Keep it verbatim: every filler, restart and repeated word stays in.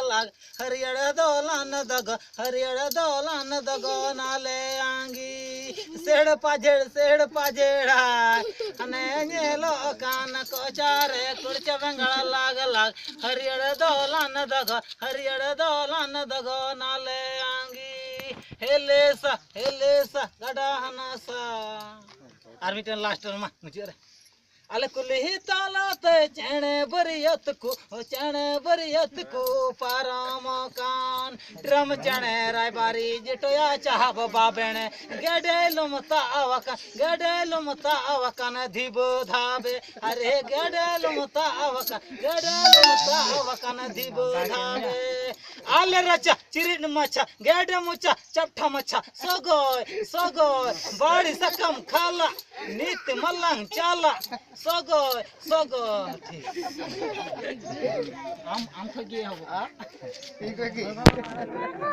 ᱞᱟᱜᱽ, ᱦᱟᱹᱨᱭᱟᱹᱲ ᱫᱚᱞᱟᱱ ᱫᱚᱜᱚ, ᱦᱟᱹᱨᱭᱟᱹᱲ ᱫᱚᱞᱟᱱ ᱫᱚᱜᱚ ᱱᱟᱞᱮ ᱟᱸᱜᱤ᱾ ᱥᱮᱲ ᱯᱟᱡᱷᱮᱲ, ᱥᱮᱲ ᱯᱟᱡᱷᱮᱲᱟᱭ, ᱦᱟᱱᱮ ᱧᱮᱞᱚᱜ ᱠᱟᱱ ᱠᱚᱪᱟᱨᱮ ᱠᱩᱲᱪᱟ ᱵᱮᱸᱜᱟᱲ ᱞᱟᱜᱽ ᱞᱟᱜᱽ᱾ ᱦᱟᱹᱨᱭᱟᱹᱲ ᱫᱚᱞᱟᱱ ᱫᱚᱜᱚ, ᱦᱟᱹᱨᱭᱟᱹᱲ ᱫᱚᱞᱟᱱ ᱫᱚᱜᱚ ᱱᱟᱞᱮ ᱟᱸᱜᱤ᱾ ᱦᱮᱞᱮᱥᱟ, ᱦᱮᱞᱮᱥᱟ, ᱜᱟᱰᱟ ᱦᱟᱱᱟᱥᱟ᱾ ᱟᱨ ᱢᱤᱫᱴᱮᱱ ᱞᱟᱥᱴ ᱨᱮ ᱢᱟ ᱢᱩᱪᱟᱹᱫ ᱨᱮ᱾ ᱟᱞᱮ ᱠᱩᱞᱦᱤ ᱛᱟᱞᱟᱛᱮ ᱪᱮᱬᱮ ᱵᱟᱹᱨᱭᱟᱹᱛ ᱠᱚ, ᱪᱮᱬᱮ ᱵᱟᱹᱨᱭᱟᱹᱛ ᱠᱚ ᱯᱟᱨᱚᱢ ᱠᱟᱱ᱾ ᱰᱨᱟᱢ ᱪᱮᱬᱮ ᱨᱟᱭᱵᱟᱨᱤ ᱡᱮᱴᱚᱭᱟ ᱪᱟᱦᱟᱵ ᱵᱟᱵᱮᱬᱮ, ᱜᱮᱰᱮ ᱞᱩᱢᱛᱟᱣ ᱟᱠᱟᱱ, ᱜᱮᱰᱮ ᱞᱩᱢᱛᱟᱣ ᱟᱠᱟᱱ ᱫᱷᱤᱵᱟᱹ ᱫᱷᱟᱵᱮ᱾ ᱟᱨᱮ ᱜᱮᱰᱮ ᱞᱩᱢᱛᱟᱣ ᱟᱠᱟᱱ, ᱜᱮᱰᱮ ᱞᱩᱢᱛᱟᱣ ᱟᱠᱟᱱ ᱫᱷᱤᱵᱟᱹ ᱫᱷᱟᱵᱮ᱾ ᱟᱞᱮ ᱨᱟᱪᱟ ᱪᱤᱨᱤᱫ ᱢᱟᱪᱷᱟ, ᱜᱮᱰᱮ ᱢᱚᱪᱟ ᱪᱟᱯᱴᱷᱟ ᱢᱟᱪᱷᱟ, ᱥᱚᱜᱚᱭ ᱥᱚᱜᱚᱭ ᱵᱟᱲᱮ ᱥᱟᱠᱟᱢ ᱠᱷᱟᱞᱟ, ᱱᱤᱛ ᱢᱟᱞᱟᱝ ᱪᱟᱞᱟᱜ᱾ ᱥᱚᱜᱚᱭ ᱥᱚᱜᱚᱭ᱾ ᱴᱷᱤᱠ᱾ ᱟᱢ, ᱟᱢ ᱠᱷᱚᱡ ᱜᱮ ᱮᱦᱚᱵᱚᱜᱼᱟ᱾ ᱤᱧ ᱠᱷᱚᱡ ᱜᱮ᱾